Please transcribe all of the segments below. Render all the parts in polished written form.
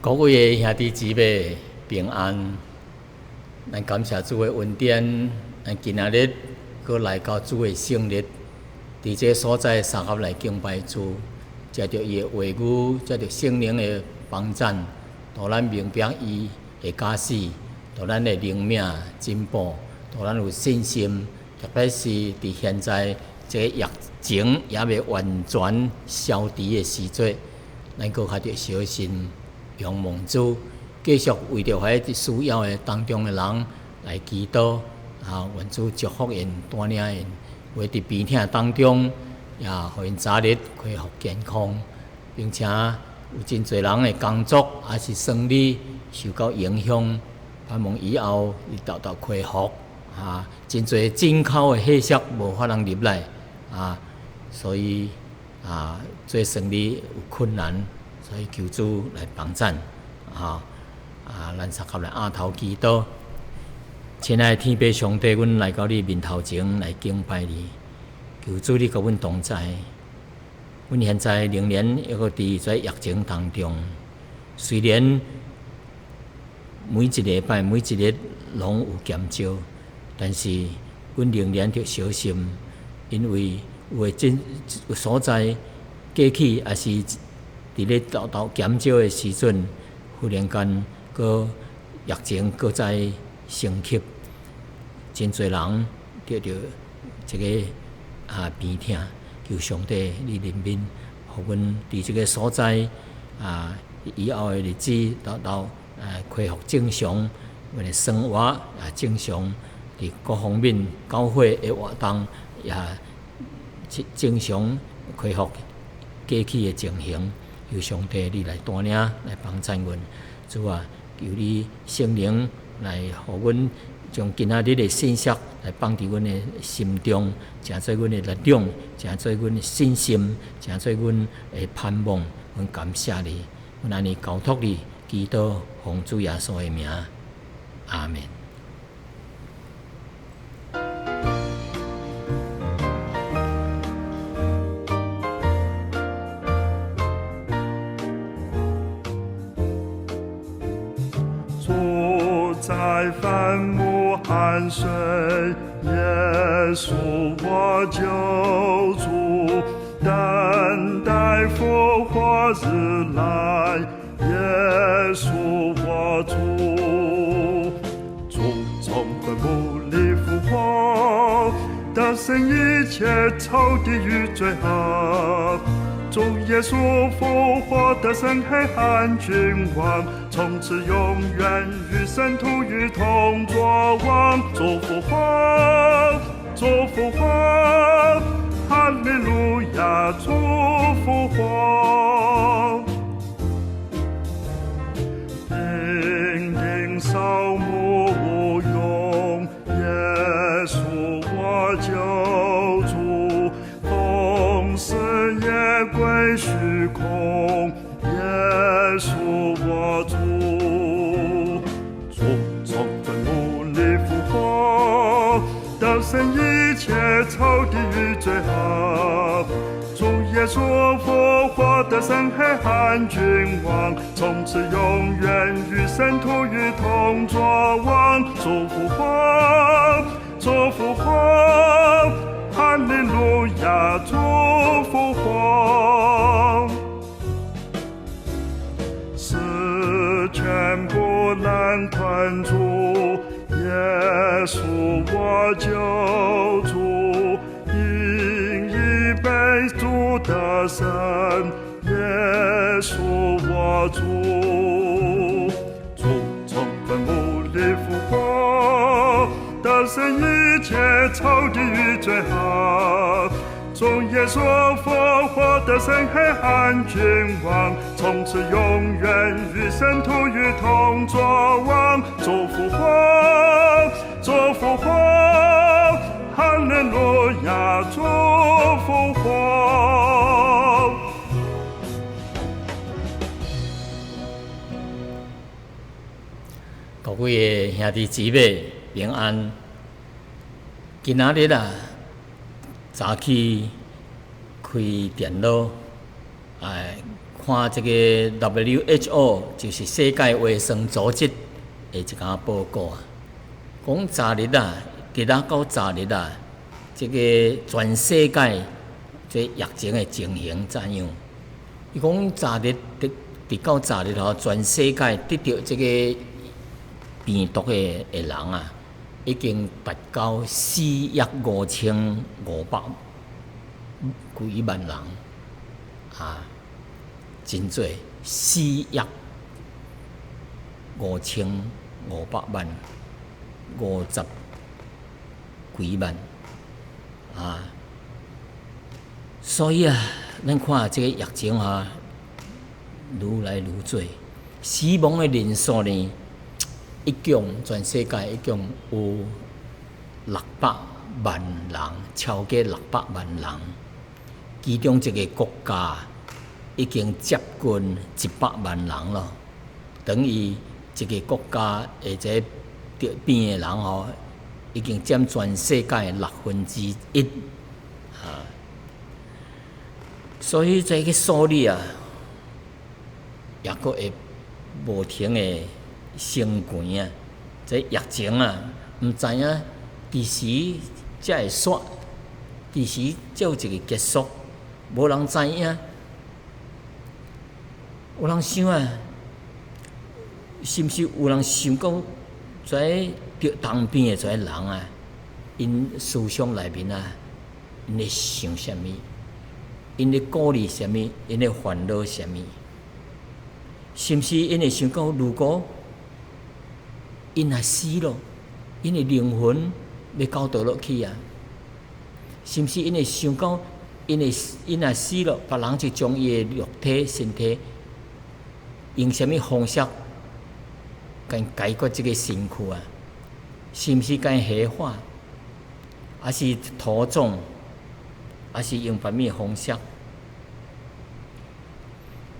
各位的兄弟姊妹平安，咱感謝主的恩典，咱今仔日閣來到主的聖日，佇這个所在相合來敬拜主，藉著伊的話語，藉著聖靈的幫贊，予咱明白伊的教示，予咱的靈命進步，予咱有信心，特別是佇現在這个疫情猶未完全消除的時節，咱閣較著小心。仰望主，繼續為著遐需要的當中的人來祈禱，啊，願主祝福𪜶，帶領𪜶，有的佇病痛當中，也予𪜶早日恢復健康，並且有真濟人的工作抑是生理受到影響，盼望以後會沓沓恢復，啊，真濟進口的貨色無法通入來，啊，所以啊，做生意有困難。所以求主來幫贊，啊啊！咱相合來徛頭祈禱。親愛的天父上帝，阮來到你面頭前來敬拜你，求主你佮阮同在。阮現在仍然猶閣佇這疫情當中，雖然每一禮拜、每一日攏有檢照，但是阮仍然著小心，因為有的真有所在過去抑是佇咧沓沓檢照的時陣，忽然間閣疫情閣再升級，真濟人得著這个啊病痛，求上帝你憐憫，予阮佇這个所在啊以後的日子沓沓啊恢復正常，阮的生活啊正常，佇各方面教會的活動也正常恢復過去的情形。求上帝你來帶領來幫贊阮，主啊，求你聖靈來予阮將今仔日的信息來放佇阮的心中，成做阮的力量，成做阮的信心，成做阮的盼望。阮感謝你，阮按呢交託你，祈禱奉主耶穌的名，阿門。主在墳墓安睡，耶穌我救主，等待復活日來，耶穌我主。主從墳墓裡復活，得勝一切仇敵與罪惡。主耶穌復活得勝黑暗君王，從此永遠與聖徒一同作王。主復活，主復活，哈利路亞，主復活。兵丁掃墓無用，耶穌我救主，風死也歸虛空，耶穌我主。主從墳墓裡復活，得勝一切仇敵與罪惡。主耶穌復活得勝黑暗君王，從此永遠與聖徒一同作王。主復活，主復活，哈利路亞，主復活。死權不能困住，耶穌我救主，因已被主得勝，耶穌我主。主從墳墓裡復活，得勝一切仇敵與罪惡。主耶穌復活得勝黑暗君王，從此永遠與聖徒一同作王。主復活，主復活，哈利路亞，主復活。各位的兄弟姊妹平安。今仔日啊，早起開電腦，哎，看這個 WHO 就是世界衛生組織的一間報告啊，講昨日啊，直仔到昨日啊，這個全世界這疫情的情形怎樣？伊講昨日直直到昨日吼，全世界得著這個病毒的人啊，已經達到4億5500幾萬人啊，真濟，4億5500萬50幾萬啊！所以啊，咱看這個疫情啊，愈來愈濟，死亡的人數呢，一共全世界一共有六百萬人，超過六百萬人。其中一個國家已經接近100萬人咯，等於一個國家的這得病的人吼，已經佔全世界1/6啊。所以這個數字啊，抑閣會無停的升懸啊！這疫情啊，毋知影佇時才會煞，佇時才有一個結束，無人知影。有人想啊，是毋是有人想講，這著重病的這人啊，𪜶思想內面啊，𪜶咧想啥物？𪜶咧顧慮啥物？𪜶咧煩惱啥物？是毋是𪜶會想講，如果𪜶若死咯，𪜶的靈魂欲到佗落去啊？是毋是𪜶會想講，𪜶若死咯，別人就將伊的肉體、身體用啥物方式，共解決這個身軀啊？是毋是共火化，抑是土葬，抑是用別物方式？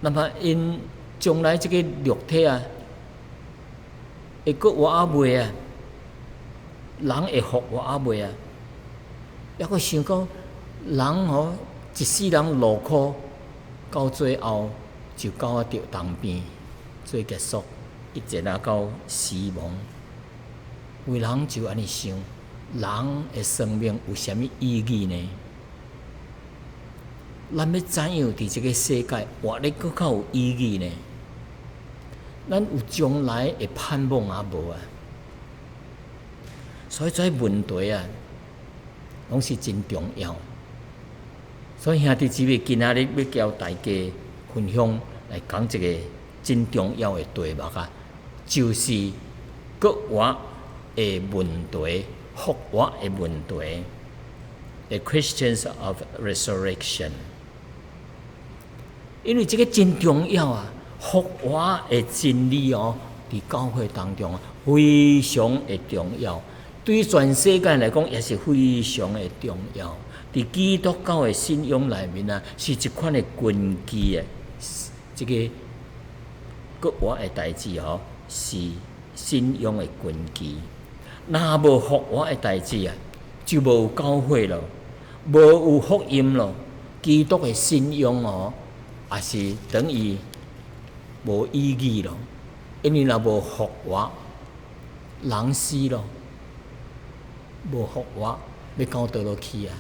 那麼𪜶將來這個肉體啊，會閣活抑未啊？人會復活抑未啊？抑閣想講，人吼一世人勞苦，到最後就到啊著重病做結束，一直啊到死亡。有人就按呢想，人的生命有啥物意義呢？咱欲怎樣佇這個世界活得閣較有意義呢？咱有將來的盼望抑無啊？所以這問題啊，攏是真重要。所以兄弟姊妹，今仔日欲交大家分享來講一個真重要的題目啊，就是閣活的問題、復活的問題。The questions of resurrection。因為這個真重要啊，復活的真理哦，佇教會當中非常的重要，對全世界來講也是非常的重要。佇基督教的信仰內面啊，是一款的根基的。這個復活的代誌吼，是信仰的根基。若無復活的代誌啊，就無教會咯，無有福音咯。基督的信仰哦，也是等於無意義咯。因為若無復活，人死咯，無復活，欲到佗落去啊？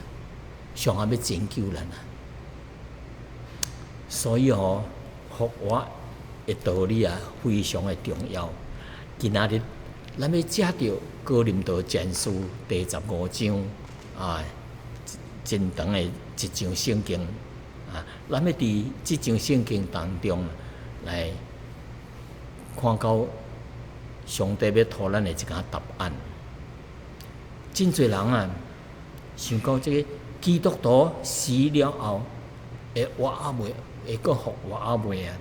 上帝欲拯救咱啊！所以吼，復活的道理啊，非常的重要。今仔日咱欲藉著哥林多前書第十五章啊，真長的一章聖經啊，咱欲佇這章聖經當中來看到上帝欲予咱的一個答案。真濟人啊，想講這個基督徒死了後會活抑未？會閣復活抑未啊？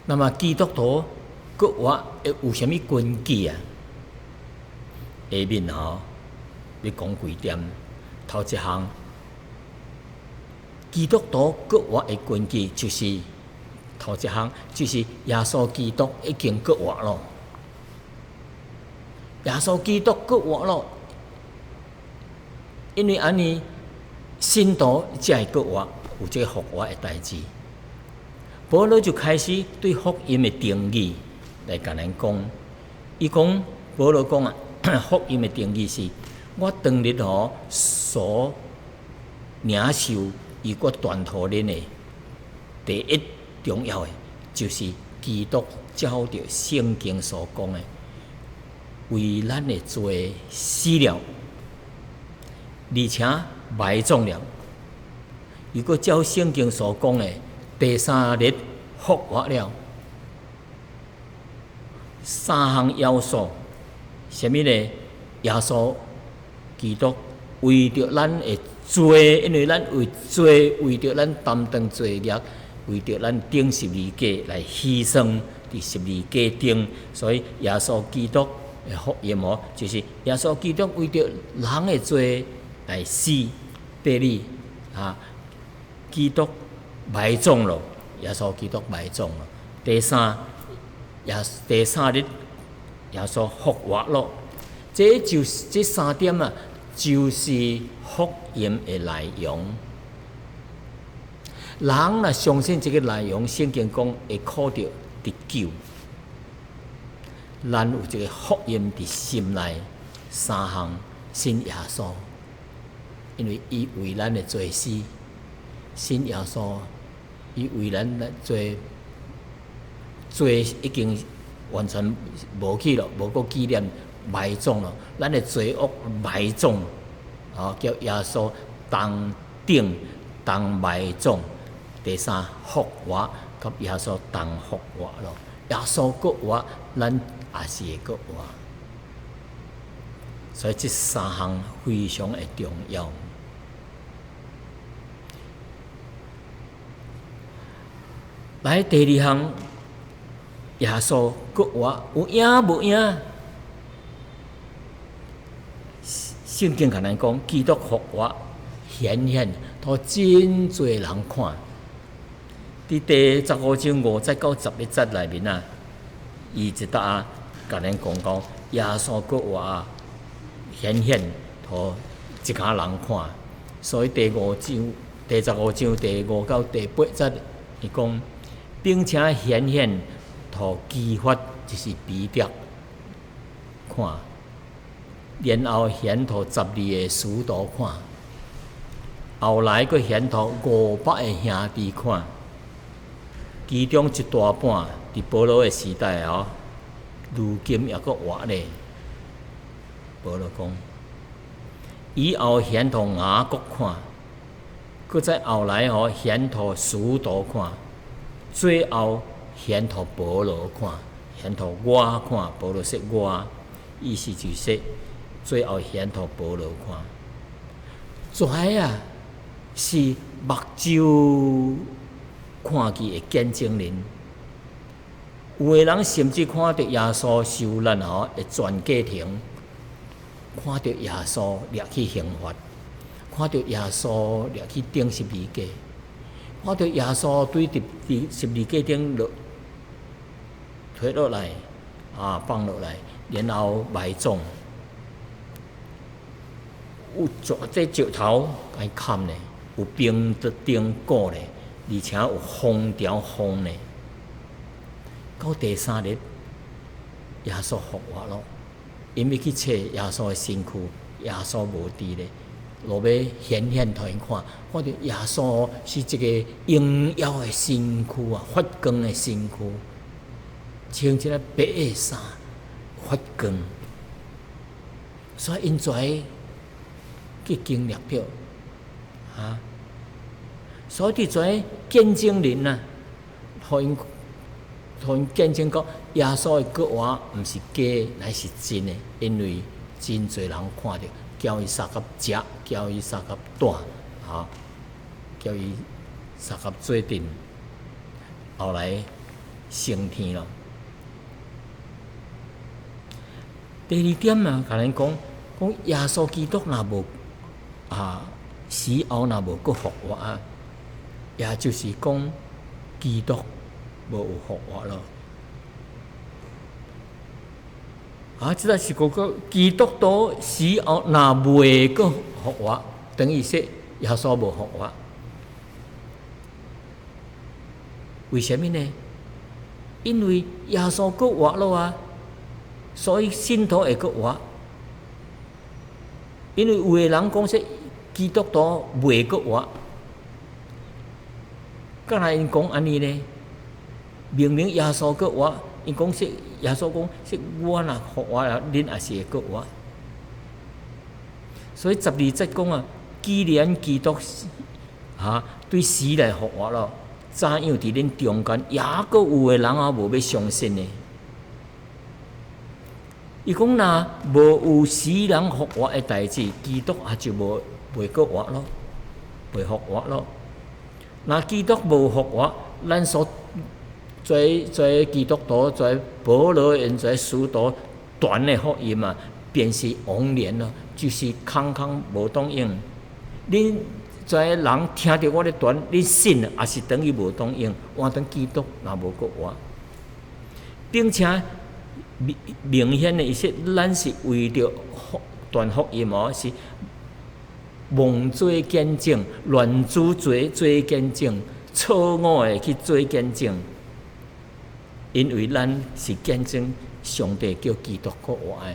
那麼基督徒閣活會有啥物根基啊？下面吼欲講幾點，頭一項，基督徒閣活的根基就是頭一項，就是耶穌基督已經閣活咯。耶穌基督閣活咯，因為按呢，信徒才會閣活，有這個復活的代誌。保羅就開始對福音的定義來共咱講。伊講，保羅講啊，福音的定義是，我當日吼所領受伊閣傳予恁的第一重要的，就是基督照著聖經所講的，為咱的罪死了，而且埋葬了。又閣照聖經所講的，第三日復活了。三項要素，啥物呢？耶穌基督為著咱的罪，因為咱為罪，為著咱擔當罪孽，為著咱釘十字架來犧牲佇十字架頂，所以耶穌基督的福音哦，就是耶穌基督為著人的罪來死。第二，啊，基督埋葬了，耶穌基督埋葬了。第三，第三日耶穌復活了。這就是這三點啊，就是福音的內容。人若相信這個內容，聖經講會靠著得救。咱有這個福音佇心內，三項信耶穌，因為伊為咱的罪死，信耶穌，伊為咱的罪，罪已經完全無去了，無閣紀念埋葬了，咱的罪惡埋葬，啊，叫耶穌同釘同埋葬。第三復活，佮耶穌同復活咯。耶穌閣活，咱也是會閣活。所以這三項非常的重要。來，第二項，耶穌閣活有影無影？聖經共咱講，基督復活顯現，予真濟人看。佇第15章5節到11節內面啊，伊一搭啊，共咱講講耶穌閣活顯現，予一家人看。所以第五章、第15章第5到第8節，伊講，並且顯現予磯法，就是彼得看，然後顯予12個使徒看，後來閣顯予500個兄弟看。其中一大半佇保羅的時代哦，如今猶閣活咧。保羅講，以後顯予雅各看，閣再後來吼顯予使徒看，最後顯予保羅看，顯予我看。保羅說我，意思就是說，最後顯予保羅看。這啊是目睭看見的見證人，有的人甚至看著耶穌受難吼的全過程，看著耶穌掠去刑罰，看著耶穌掠去釘十字架，看著耶穌對佇十字架頂落脫落來，啊放落來，然後埋葬，有這石頭共伊砍咧，有冰的釘鼓咧。而且有風潮風呢，到第三日，耶穌復活咯。𪜶欲去揣耶穌的身軀，耶穌無佇咧，落尾顯現予𪜶看，看著耶穌是一個榮耀的身軀啊，發光的身軀，穿這个白的衫，發光。所以𪜶才去經歷著，啊。所以佇遮見證人啊，予𪜶予𪜶見證講，耶穌的復活毋是假，乃是真的，因為真濟人看著，交伊相佮食，交伊相佮蹛，啊，交伊相佮做陣，後來升天咯。第二點啊，共咱講，講耶穌基督若無啊死後若無閣復活啊。也就是講，基督無有復活咯。啊，這個是講講基督徒死後若未閣復活，等於說耶耶穌無復活。為啥物呢？因為耶穌閣活了啊，所以信徒會閣活。因為有的人講說基督徒袂閣活，敢若𪜶講按呢呢？明明耶穌閣活，𪜶講說耶穌講說我若復活了，恁也是會閣活。所以12節講啊，既然基督哈對死來復活咯，怎樣佇恁中間，猶閣有的人啊無欲相信呢？伊講若無有死人復活的代誌，基督也就無袂閣活咯，袂復活咯。若基督無復活，咱所做做基督徒、做保羅𪜶做使徒傳的福音啊，便是枉然咯，就是空空無當用。恁遮人聽著我咧傳，你信也是等於無當用，換轉基督若無閣活，並且明明顯的意思，咱是為著傳福音哦，是妄做見證，亂主做做見證，錯誤的去做見證，因為咱是見證上帝叫基督復活的，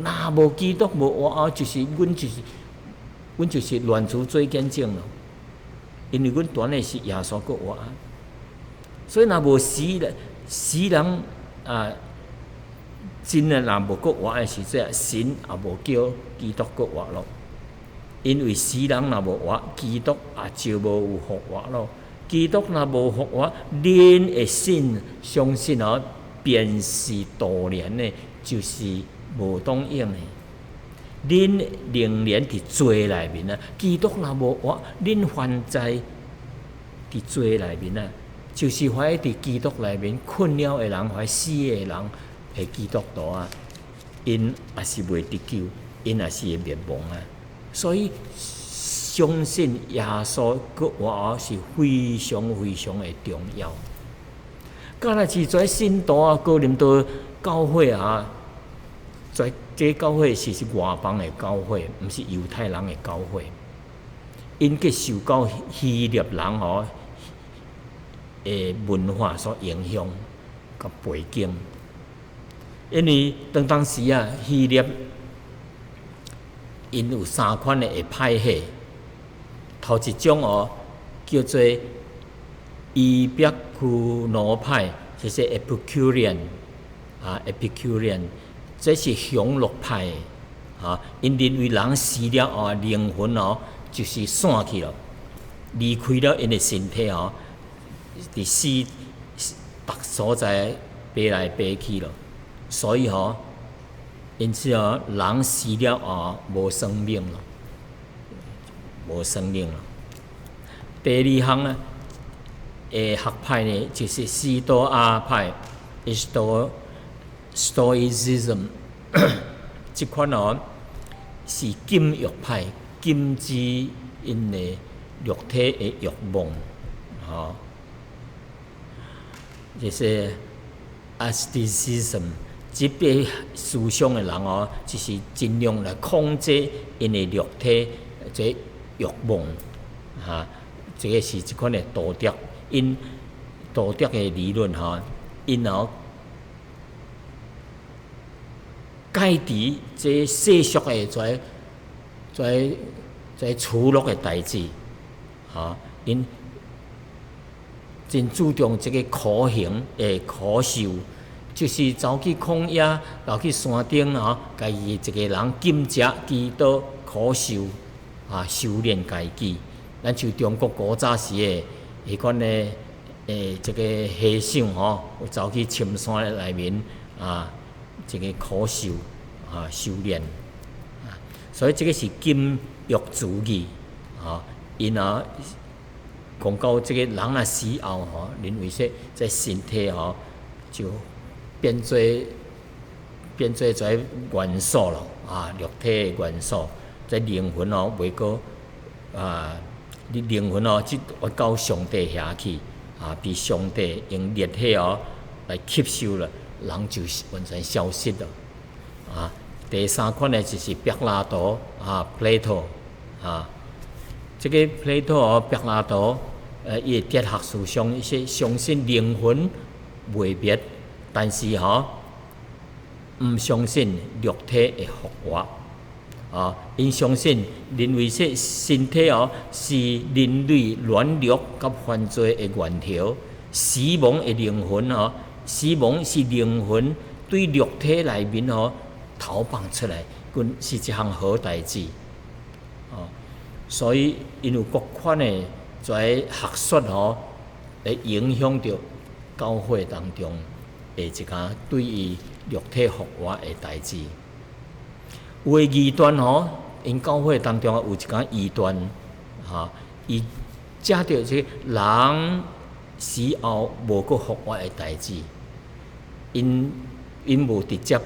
若無基督無活，就是阮就是。阮就是亂主做見證咯，因為阮傳的是耶穌復活，所以若無死人，死人啊，真的若無復活的時陣，神也無叫基督復活咯。因為死人若無活，基督也就無有復活咯。基督若無復活，恁的信相信哦，便是徒然的，就是無當用的。恁仍然佇罪內面啊！基督若無活，恁還在佇罪內面啊！就是還佇基督內面困了的人，還死的人的基督徒啊，𪜶也是袂得救，𪜶也是會滅亡啊！所以相信耶穌閣活是非常非常的重要。敢若是這信徒啊，哥林多教會啊，在這教會是外邦的教會，毋是猶太人的教會。𪜶去受到希臘人吼的文化所影響佮背景。因為當當時啊，希臘𪜶有三款的派系，頭一種哦叫做伊壁庫羅派，就是 Epicurean 啊，Epicurean。這是享樂派的，啊，𪜶認為人死了後，靈魂哦就是散去了，離開了𪜶的身體哦，佇死逐所在飛來飛去咯。所以吼，因此哦，人死了後無生命咯，無生命咯。第二項呢，的學派呢，就是斯多亞派，Stoicism，這款哦是禁慾派，禁止𪜶的肉體的慾望，吼，就是 asceticism，這個思想的人哦，就是盡量來控制𪜶的肉體這慾望，哈，這個是這款的道德，𪜶道德的理論吼，𪜶哦，解除這世俗的這這這取樂的代誌，吼，𪜶真注重這個苦行的苦修，就是走去曠野，落去山頂吼，家己一個人禁食、祈禱、苦修，啊，修煉家己。咱像中國古早時的彼款的這個和尚吼，有走去深山內面啊，這個苦修啊，修煉啊，所以這個是禁欲主義啊，𪜶啊講到這個人若死後吼，認為說這身體吼就變做這元素咯，啊，肉體的元素，這靈魂哦袂閣啊，你靈魂哦，這到上帝遐去啊，被上帝用熱火哦來吸收了，人就完全消失了。啊，第三款呢就是柏拉圖啊，Plato 啊，這个 Plato 哦，柏拉圖，伊的哲學思想，伊是相信靈魂袂滅，但是吼，毋相信肉體會復活。啊，𪜶相信認為說身體哦是人類軟弱佮犯罪的源頭，死亡的靈魂哦，死亡是靈魂對肉體內面哦投放出來，阮是一項好代誌。哦，所以𪜶有各款的這學說吼，來影響著教會當中的一個對於肉體復活的代誌。有的異端吼，𪜶教會當中有一寡異端，哈，伊藉著這個人死後無閣復活的代誌，𪜶無直接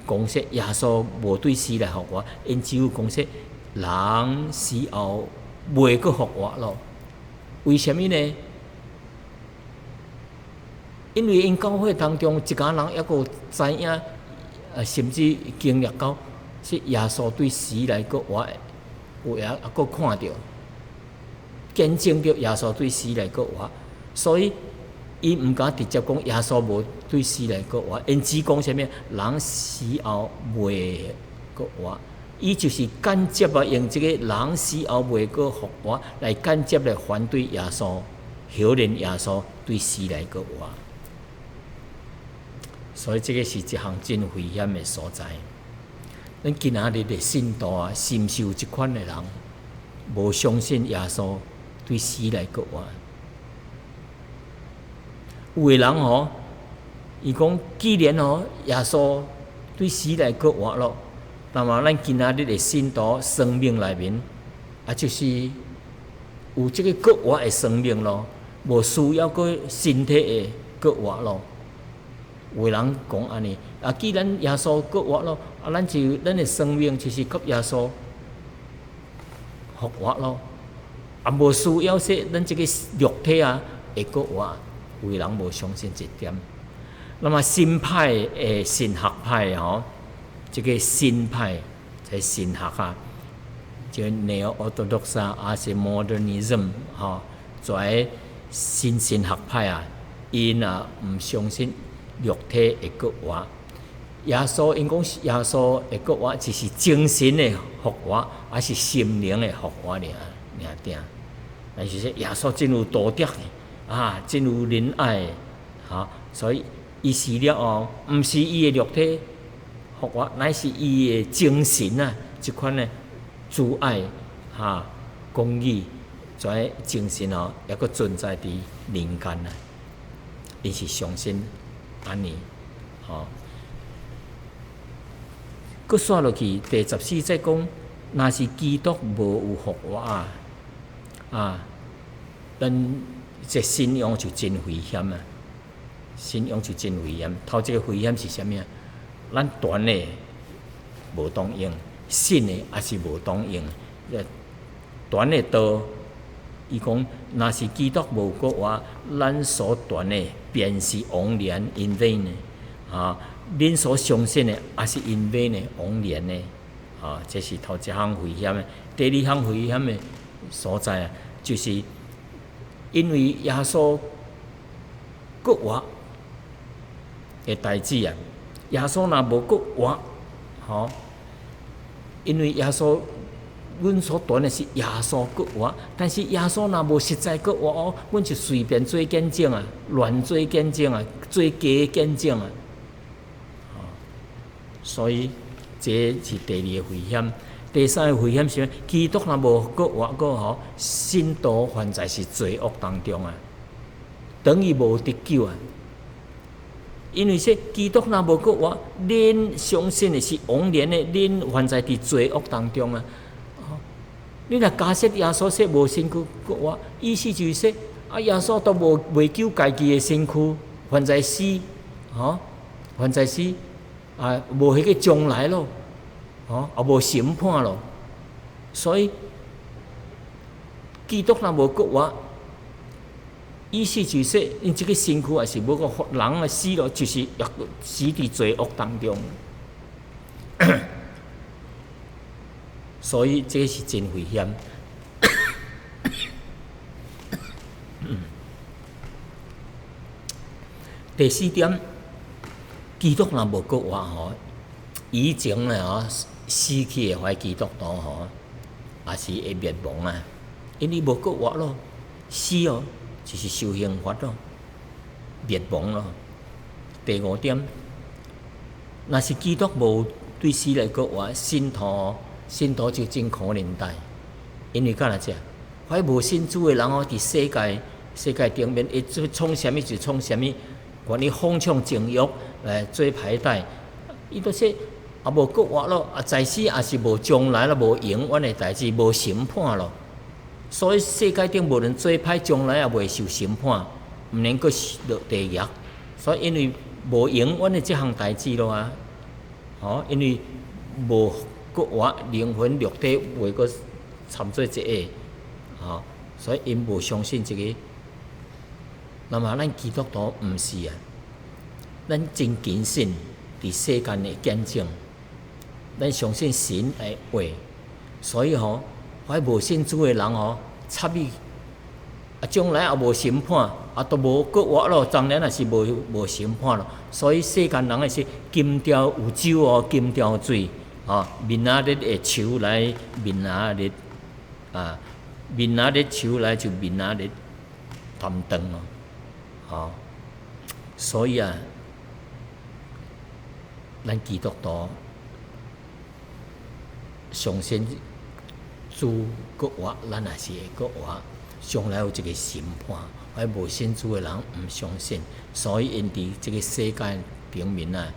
講說耶穌無對死來復活，𪜶只有講說人死後袂閣復活咯。為啥物呢？因為𪜶教會當中一家人猶閣知影，甚至經歷到是耶穌對死來閣活，有影猶閣看著，見證著耶穌對死來閣活，所以伊毋敢直接講耶穌無對死來閣活，𪜶只講啥物？人死後袂閣活，伊就是間接啊，用這個人死後袂閣復活來間接來反對耶穌，否認耶穌對死來閣活。所以這個是一項真危險的所在。咱今仔日的信徒啊，是毋是有這款的人，無相信耶穌對死來復活？有的人吼，伊講既然吼耶穌對死來復活咯，那麼咱今仔日的信徒生命內面啊，就是有這個復活的生命咯，無需要閣身體的復活咯。有的人講按呢，啊，既然耶穌復活咯，啊，咱就咱的生命就是佮耶穌復活咯，啊，無需要說咱這個肉體啊會復活。有的人無相信這點。那麼新派的神學派吼，這個新派這神學啊，這 Neo-Orthodox 啊，抑是 Modernism 吼，這个新神學派啊，𪜶啊毋相信肉體會復活。耶穌𪜶講耶穌會復活，只是精神的復活，抑是心靈的復活爾爾定。但是說耶穌真有道德啊，真有仁愛，哈，所以伊死了後，毋是伊的肉體復活，乃是伊的精神啊，這款的慈愛、哈公義，這个精神哦，猶閣存在佇人間啊。伊是相信按呢，吼。閣紲落去第14節講，若是基督無有復活啊，啊，咱這信仰就真危險啊！信仰就真危險。頭一个危險是啥物啊？咱傳的無當用，信的也是無當用。傳的道，伊講，若是基督無復活，咱所傳的便是枉然 in vain 的啊！恁所相信的也是 in vain 的枉然的啊！這是頭一項危險的。第二項危險的所在啊，就是因為耶穌復活的代誌啊，耶穌若無復活，吼，因為耶穌，阮所傳的是耶穌復活，但是耶穌若無實在復活哦，阮就隨便做見證啊，亂做見證啊，做假見證啊，所以這是第二个危險。第三个危險是，基督若無復活閣吼，信徒還在是罪惡當中啊，等於無得救啊。因為說基督若無復活，恁相信的是枉然的，恁還在佇罪惡當中啊。你若假設耶穌說無身軀復活，意思就是說，啊，耶穌都無袂救家己的身軀，還在死，吼，還在死，啊，無彼個將來咯，吼，也無審判咯。所以，基督若無復活，意思就是說，𪜶這个身軀也是無個人啊死了，就是也死佇罪惡當中。所以這是真危險。第四點，基督若無復活吼，以前咧吼死去的遐基督徒吼，也是會滅亡啊，因為無復活咯，死哦就是受刑罰咯，滅亡咯。第五點，若是基督無對死來復活，信徒就真可憐代，因為干那這，遐無信主的人哦，佇世界頂面，會做創啥物就創啥物，願意放縱情慾來做歹代，伊都說啊無復活咯，啊在死也是無將來咯，無永遠的代誌，無審判咯。所以世界頂無論做歹，將來也袂受審判，毋免閣落地獄。所以因為無永遠的這項代誌咯啊，吼，因為無復活，靈魂肉體袂閣參做一個，吼，所以𪜶無相信這個。那麼咱基督徒毋是啊，咱真謹慎佇世間的見證，咱相信神的話，所以吼，遐無信主的人吼，插伊，啊，將來也無審判，啊，都無復活咯，當然也是無審判咯。所以世間人的是金條有酒哦，金條醉，吼，明仔日會樹來，明仔日啊，明仔日樹來就明仔日擔當咯，吼。所以啊，咱基督徒相信主復活，咱也是會復活。將來有一個審判，遐無信主的人毋相信，所以𪜶佇這個世界頂面啊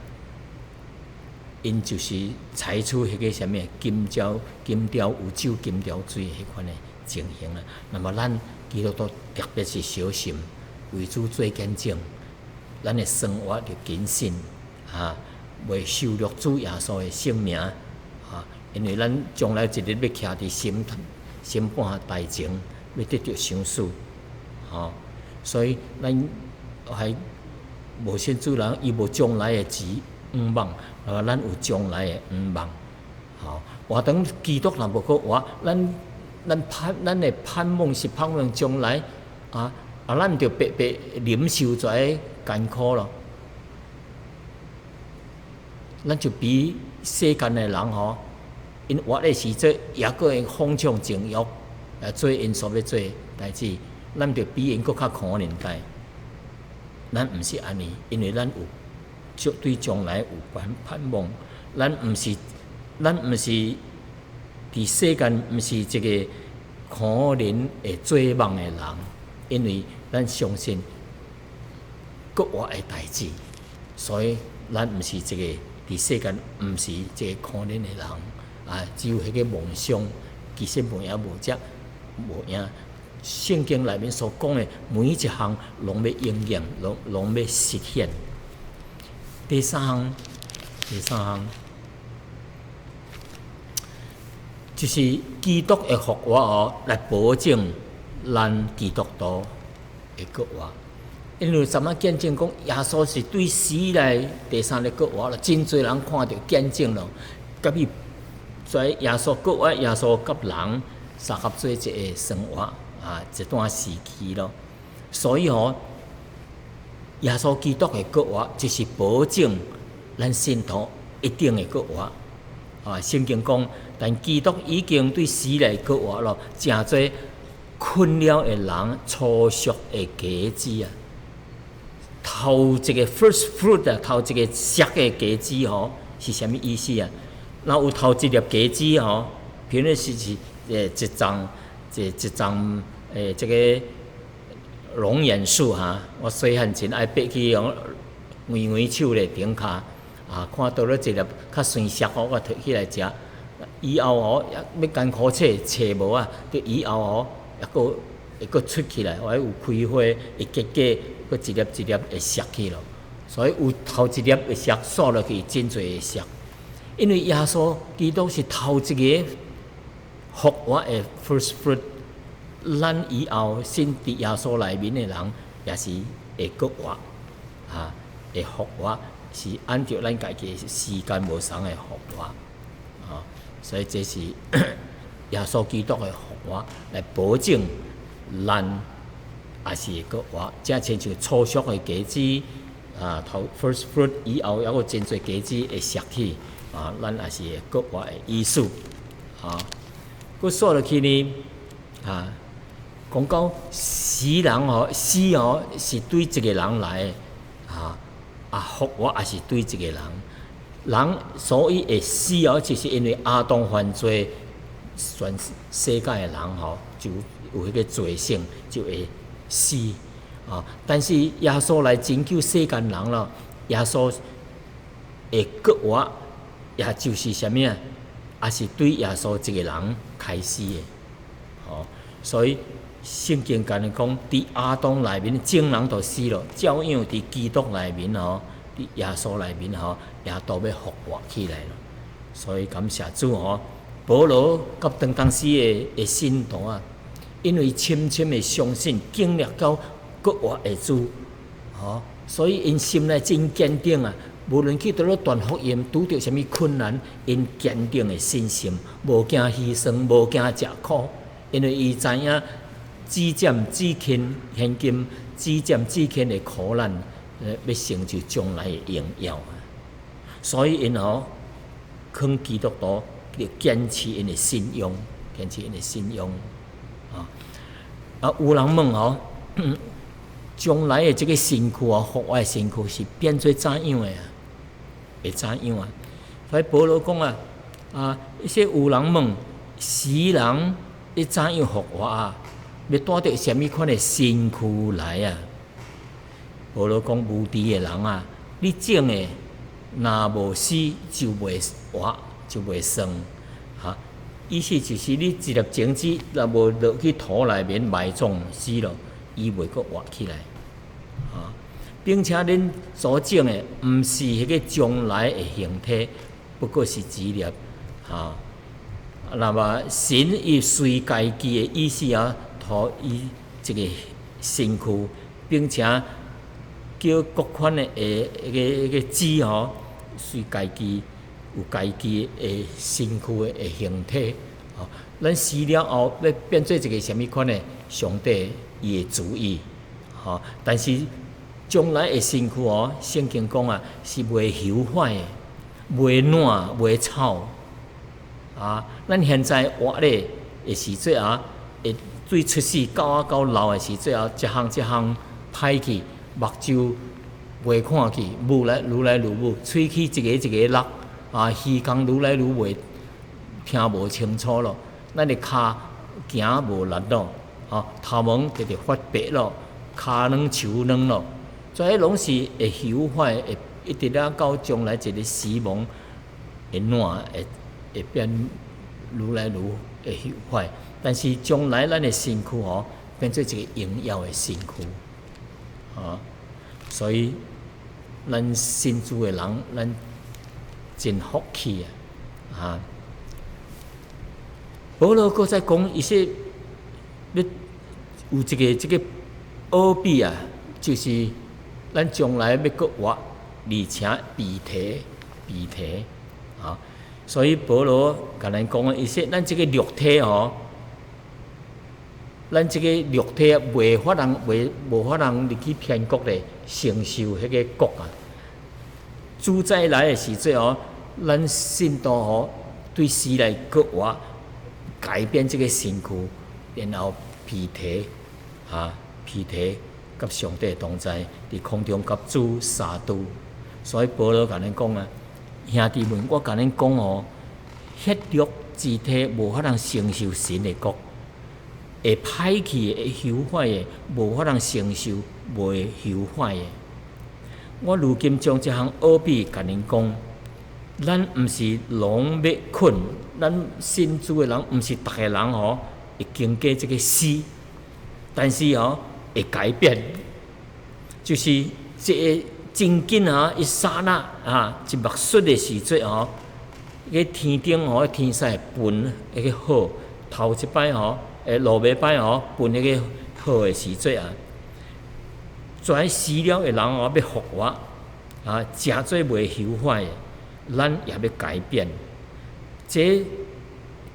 ，𪜶就是採取彼個啥物今朝有酒今朝醉彼款的情形啊。那麼咱基督徒特別是小心為主做見證，咱的生活著謹慎啊，袂羞辱主耶穌的聖名啊，因為咱將來一日欲徛佇審判台前，欲得著賞賜，吼，所以咱還無信主人，伊無將來的指望，啊，咱有將來的向望，吼。活當基督若無復活，咱的盼望是盼望將來啊啊，咱著白白忍受這个艱苦咯。咱就比世間的人吼，𪜶活的時陣，抑閣會放縱情慾，來做𪜶所欲做的代誌，咱就比𪜶閣較可憐代。咱毋是按呢，因為咱有將對將來有盼望。咱毋是佇世間，毋是一個可憐會做夢的人，因為咱相信復活的代誌，所以咱毋是一個佇世間，毋是一個可憐的人啊！只有彼個夢想，其實無影無跡無影。聖經內面所講的每一項，攏欲應驗，攏欲實現。第三項，就是基督的復活哦，來保證咱基督徒會復活。因為怎麼見證講耶穌是對死來第三日復活了，真濟人看著見證咯。佮伊在耶穌復活，耶穌佮人相合做一個生活啊，一段時期咯。所以吼，耶穌基督的復活就是保證咱信徒一定會復活。啊，聖經講，但基督已經對死來復活咯，成做睏了的人初熟的果子啊。頭一個 first fruit 啊，頭一個熟的果子吼，是啥物意思啊？若有頭一粒果子吼，比如是一叢一叢這個龍眼樹哈，我細漢真愛爬去用圓圓樹咧頂跤啊，看到了一粒較生熟吼，我提起來食。以後吼，欲艱苦揣揣無啊，就以後吼，抑閣會閣出起來，或者有開花，會結果，閣一粒一粒會熟去咯。所以有頭一粒會熟，煞落去真濟會熟。因為耶穌基督是頭一個復活的 first fruit，咱以後信佇耶穌內面的人，也是會復活，啊，會復活是按照咱家己時間無仝的復活，啊，所以這是耶穌基督的復活來保證咱也是會復活，這親像初熟的果子啊，啊，頭 first fruit 以後，猶閣真濟果子會熟去，啊，咱也是會復活的意思，啊，閣煞落去呢，啊，講到死人吼，死吼是對一個人來的，啊，啊復活也是對一個人，人所以會死哦，就是因為亞當犯罪，全世界的人吼就有彼個罪性，就會死。啊！但是耶穌來拯救世間人咯，耶穌會復活，也就是啥物啊？也是對耶穌一個人開始的，吼！所以聖經共咱講，佇亞當內面眾人都死了，照樣佇基督內面吼，佇耶穌內面吼，也都欲復活起來了。所以感謝主吼，保羅佮當時的信徒啊，因為深深的相信，經歷到復活的主，吼，所以𪜶心內真堅定啊！無論去佗落傳福音，拄著啥物困難，𪜶堅定的信心，無驚犧牲，無驚食苦，因為伊知影至暫至輕，現今至暫至輕的苦難，欲成就將來的榮耀啊！所以𪜶吼，囥基督徒，堅持𪜶的信仰，堅持𪜶的信仰啊！啊，有人問吼，將來的這個身軀啊，復活的身軀是變做怎樣的啊？會怎樣啊？所以保羅講啊，啊，一些有人問，死人欲怎樣復活啊？欲帶著啥物款的身軀來啊？保羅講，無知的人啊，你種的若無死就袂活，就袂算，哈。意思就是你一粒種子若無落去土內面埋葬死了，伊袂閣活起來，啊！並且恁所種的毋是彼個將來的形體，不過是一粒，哈。那麼神伊隨家己的意思啊，予伊一個身軀，並且叫各款的彼個子吼，隨家己有家己的身軀的形體。吼，咱死了後欲變做一個啥物款的？上帝伊的主意，吼。但是將來的身軀哦，聖經講啊，是袂朽壞的，袂爛，袂臭。啊，咱現在活咧的時陣啊，會對出世到啊到老的時陣啊，一項一項歹去，目睭袂看去，霧來愈來愈霧，喙齒一个一个落，啊，耳孔愈來愈袂聽無清楚咯。咱的跤行無力咯，啊，頭毛直直發白咯，跤軟手軟咯，這攏是會朽壞，會一直啊到將來一個死亡會爛，會變愈來愈會朽壞。但是將來咱的身軀吼，變做一個榮耀的身軀，啊，所以咱信主的人，咱真福氣啊！啊，保羅閣再講伊說，欲有一個這個奧秘啊，就是咱將來欲閣活，而且被提被提啊！所以保羅共咱講，伊說咱這個肉體吼，咱這個肉體袂法通袂無法通入去天國咧，承受彼個國啊！主再來的時陣哦，咱信徒吼對死來閣活，改變這個身軀，然後被提啊，被提佮上帝同在，佇空中佮主相拄。所以保羅共咱講啊，兄弟們，我共恁講哦，血肉之體無法通承受神的國，會歹去的、會朽壞的，無法通承受袂朽壞的。我如今將這項奧秘共恁講，咱毋是攏欲睏，咱信主的人毋是逐个人吼會經過這個死，但是吼會改變，就是這個真緊啊，一剎那啊，一目睏的時陣吼，彼個天頂吼，天使噴彼個號，頭一擺吼，落尾擺吼，噴彼個號的時陣啊，全死了的人吼欲復活，啊，成做袂朽壞的，咱也欲改變。這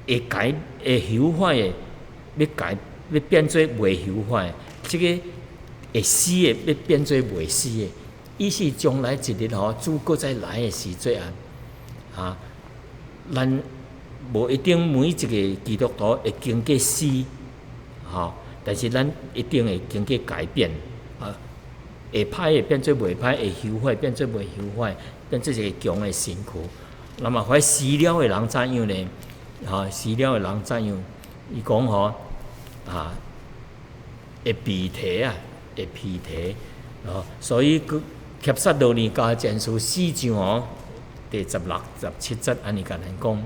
會改會朽壞的，欲改欲變做袂朽壞；這個會死的，欲變做袂死的。意思將來一日吼，主閣再來的時陣啊，啊，咱無一定每一個基督徒會經過死，吼，但是咱一定會經過改變，啊，會歹的變做袂歹，會朽壞變做袂朽壞，變做一個強的身軀。那麼凡死了的人怎樣呢？吼，死了的人怎樣？伊講吼，啊，會被提啊，會被提，吼，所以閣帖撒羅尼迦前書四章吼，第16、17節按呢共咱講，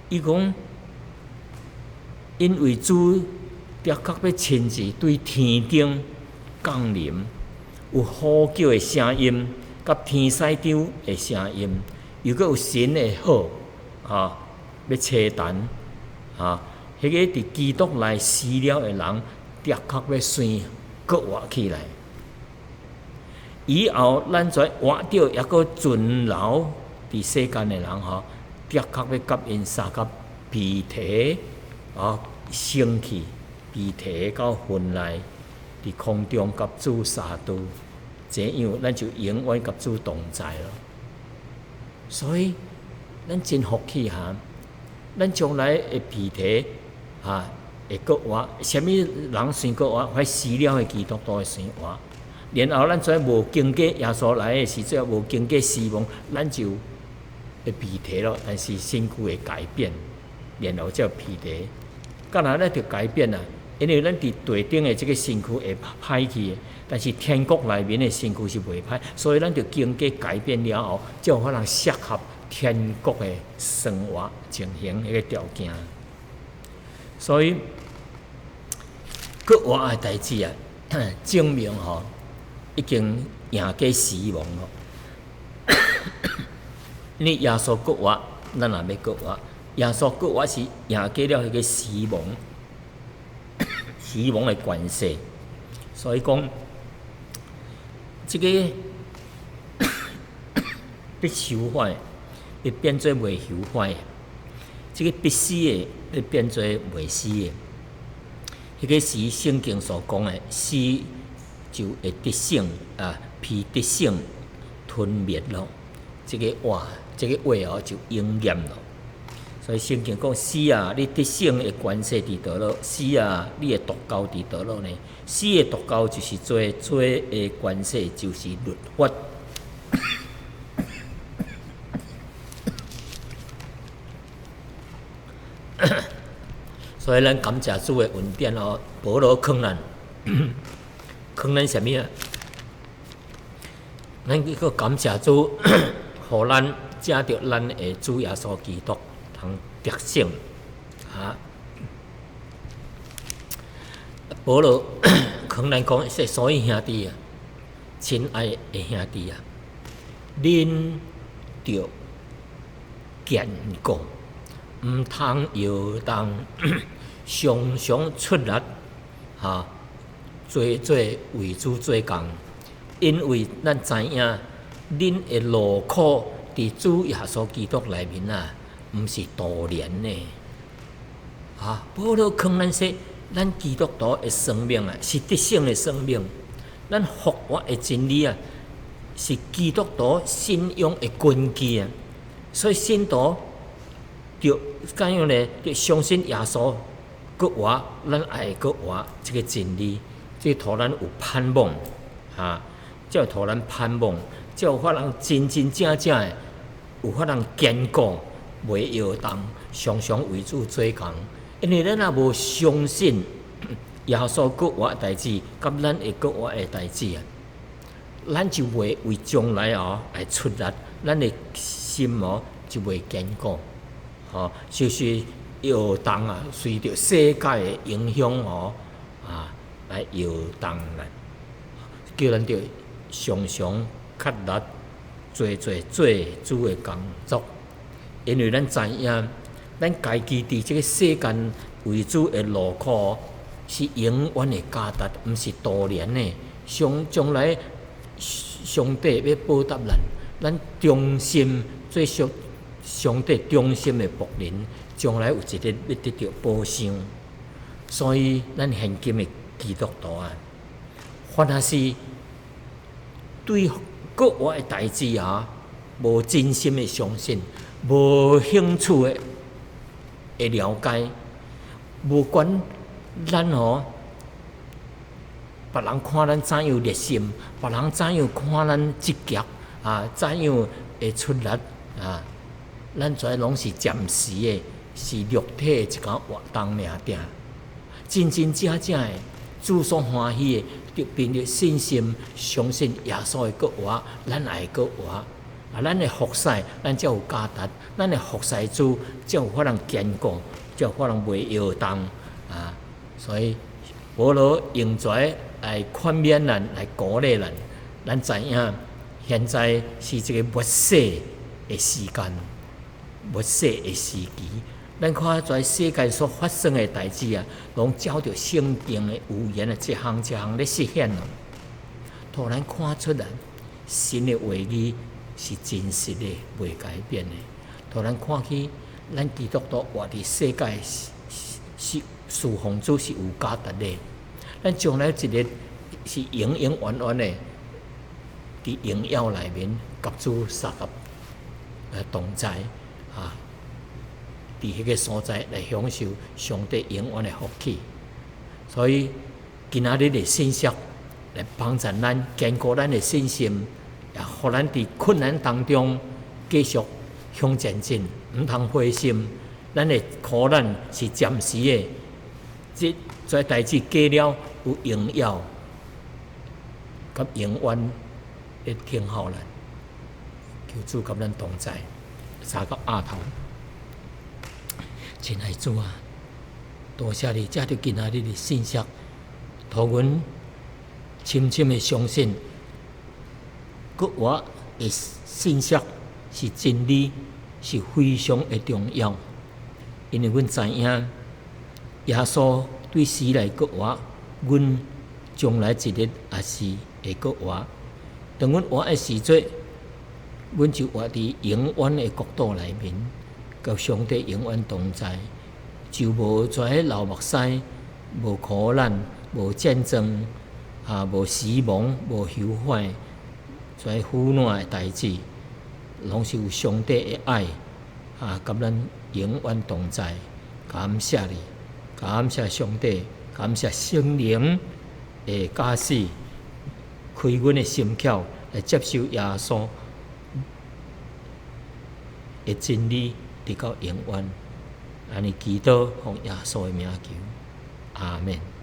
伊講，因為主的確欲親自對天頂降臨，有呼叫的聲音，佮天使長的聲音，又閣有神的號，啊，欲吹彈，啊，彼個佇基督內死了的人，的確欲先閣活起來。以後，咱遮活著猶閣存留佇世間的人吼，的確欲佮𪜶相佮被提，啊，升去，被提到雲內，佇空中佮主相拄，這樣咱就永遠佮主同在咯。所以，咱真福氣哈！咱將來會被提，哈，會閣活。啥物人先閣活？凡死了的基督徒會先活。然後咱遮無經過耶穌來的時陣，無經過死亡，咱就會被提咯。但是身軀會改變，然後才被提。敢若咱著改變啊，因為咱佇地頂的這個身軀會歹去的，但是天國內面的身軀是袂歹，所以咱著經過改變了後，才有法通適合天國的生活情形彼個條件。所以，閣活的代誌啊，證明吼已經贏過死亡咯。你耶穌復活，咱也欲復活。耶穌復活是贏過了彼個死亡，死亡的權勢。所以講，這個必朽壞，會變做袂朽壞；這個必死的，會變做袂死的。彼個是聖經所講的，死就會得勝啊，被得勝吞滅咯。這個話，這個話哦，就應驗咯。所以聖經講：死啊，你得勝的權勢佇佗落？死啊，你的毒莢佇佗落呢？死的毒莢就是罪，罪的權勢就是律法。所以咱感謝主的恩典哦，保羅勸咱，勸咱啥物啊？咱閣感謝主，予咱藉著咱的主耶穌基督通得勝啊！保羅勸咱講，說所以兄弟啊，親愛的兄弟啊，恁著堅固，毋通搖動，常常出力，哈，濟濟為主做工，因為咱知影，恁的勞苦佇主耶穌基督內面啊，毋是徒然的。啊，保羅勸咱說，咱基督徒的生命啊，是得勝的生命。咱復活的真理啊，是基督徒信仰的根基啊。所以信徒著怎樣呢？著相信耶穌閣活，咱也會閣活。這個真理，這個予咱有盼望，哈，才會予咱盼望，才有法通真真正正的有法通堅固，袂搖動，常常為主做工。因為咱若無相信耶穌復活的代誌，佮咱會復活的代誌啊，咱就袂為將來哦來出力，咱的心哦就袂堅固，吼，就是搖動啊，隨著世界的影響哦啊來搖動啦，叫咱著常常較力濟濟做主的工作，因為咱知影，咱家己佇這個世間為主的勞苦是永遠的價值，毋是徒然的。上將來上帝欲報答咱，咱忠心做上上帝忠心的僕人，將來有一日欲得著報賞。所以，咱現今的基督徒啊，凡若是對閣活的代誌啊，無真心的相信，無興趣的了解，無管咱吼，別人看咱怎樣熱心，別人怎樣看咱積極啊，怎樣會出力啊，咱這攏是暫時的，是肉體的一個活動爾爾。真真正正的，主所歡喜的，就憑著信心相信耶穌會閣活，咱也會閣活。啊，咱的服侍，咱才有價值；咱的服侍主，才有法通堅固，才有法通袂搖動啊。所以，保羅用這來勸勉咱，來鼓勵咱。咱知影，現在是一個末世的時間，末世的時期。咱看這世界所發生的代誌啊，攏照著聖經的預言啊，一項一項咧實現咯。予咱看出來，神的話語是真實的，袂改變的。予咱看起，咱基督徒活佇世界是侍奉主是有價值的。咱將來一日是永永遠遠的，佇榮耀內面，佮主相佮同在啊！佇彼个所在來享受上帝永遠的福氣。所以今仔日的信息來幫助咱堅固咱的信心，也予咱佇困難當中繼續向前進，毋通灰心。咱的苦難是暫時的，這代誌過了有榮耀佮永遠的等候咱。求主佮咱同在，三個額頭。親愛主啊，多謝你藉著今仔日的信息，予阮深深的相信，閣活的信息是真理，是非常的重要。因為阮知影耶穌對死來閣活，阮將來一日也是會閣活。當阮活的時陣，阮就活佇永遠的國度內面，佮上帝永遠同在，就無再流目屎，無苦難，無戰爭，啊，無死亡，無朽壞，這苦難的代誌，攏是有上帝的愛，啊，佮咱永遠同在。感謝你，感謝上帝，感謝聖靈的加持，開阮的心竅來接受耶穌的真理，直到永遠。按呢祈禱，奉耶穌的名求，阿們。